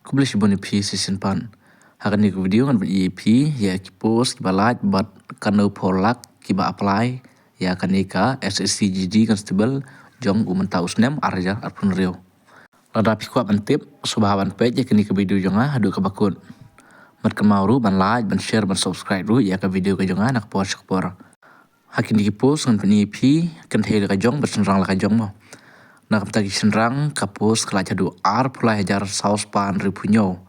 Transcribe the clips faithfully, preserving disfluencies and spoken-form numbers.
Khublei shibun ïa phi shisien pat. Ha kane ka video ngan pyni ïa phi ïa ki post kiba lait bad katno phew lak kiba apply ïa kane ka S S C G D Constable jong u mynta u snem ar hajar arphew hynriew. Lada phi kwah ban tip, sngewbha ban peit ïa kane ka video jong nga haduh kaba kut. Bad kynmaw ruh ban like, ban share, ban subscribe ruh ïa ka video ka jong nga na ka por sha ka por. Ha kine ki post ngan pyni ïa phi, kynthei la ka jong bad shynrang la ka jong mo. Na ka bynta ki shynrang ka post ka lait haduh arphew lai hajar saw spah hynriewphew hynñiew.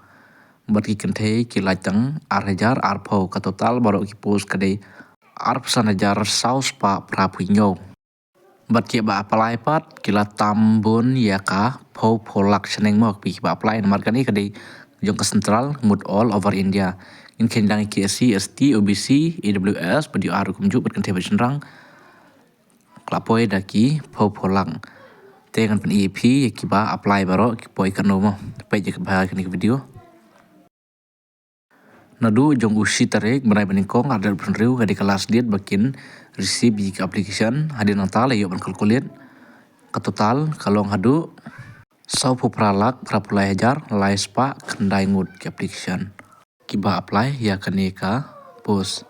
Bad ki kynthei ki lait tang ar hajar arphew, ka total baroh ki post ka dei arphew san hajar saw spah phraphew hynñiew. Bad kiba apply pat ki la tam bun ïa ka phew phew lak shaneng mo, kiba apply namar kane ka dei jong ka central, mut all over India. Ngin kheiñ lang ïa ki S C, S T, O B C, E W S, bad U R kumjuh bad kynthei bad shynrang. Ka la poi da ki phew phew lak. Te ngan pyni ïa phi ïa kiba apply baroh ki poi katno mo. Peit ïa kaba ha kane ka video. Naduh jong u shi tarik bnai ba nyngkong ar hajar arphew hynriew ka dei ka last date ba kin receive ïa ki application, hadien nangta la ïoh ban calculate. Ka total ka long haduh saw phew phra lak phraphew lai hajar lai spah khyndai ngut ki application kiba apply ïa kane ka post.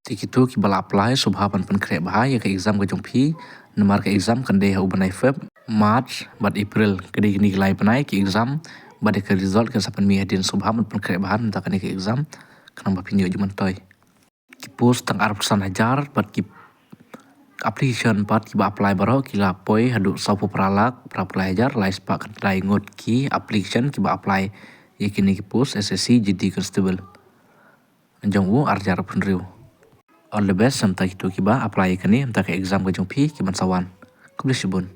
Te kito kiba la apply sngewbha ban pynkhreh bha ïa ka exam ka jong phi, namar ka exam kan dei ha u bnai Feb, March bad April, ka dei kine ki lai bnai ki exam, bad ïa ka result kan sa pynmih hadien, sngewbha ban pynkhreh bha na ka bynta kane ka exam khnang ba phin ïoh jingmyntoi. Ki post tang arphew san hajar bad ki application pat kiba apply baroh ki la poi haduh saw phew phra lak phraphew lai hajar lai spah khyndai ngut ki application kiba apply ïa kine ki post S S C G D Constable jong u ar hajar arphew hynriew. All the best na ka bynta kito kiba apply ïa kane, na ka bynta ka exam ka jong phi kaban sa wan. Khublei shibun.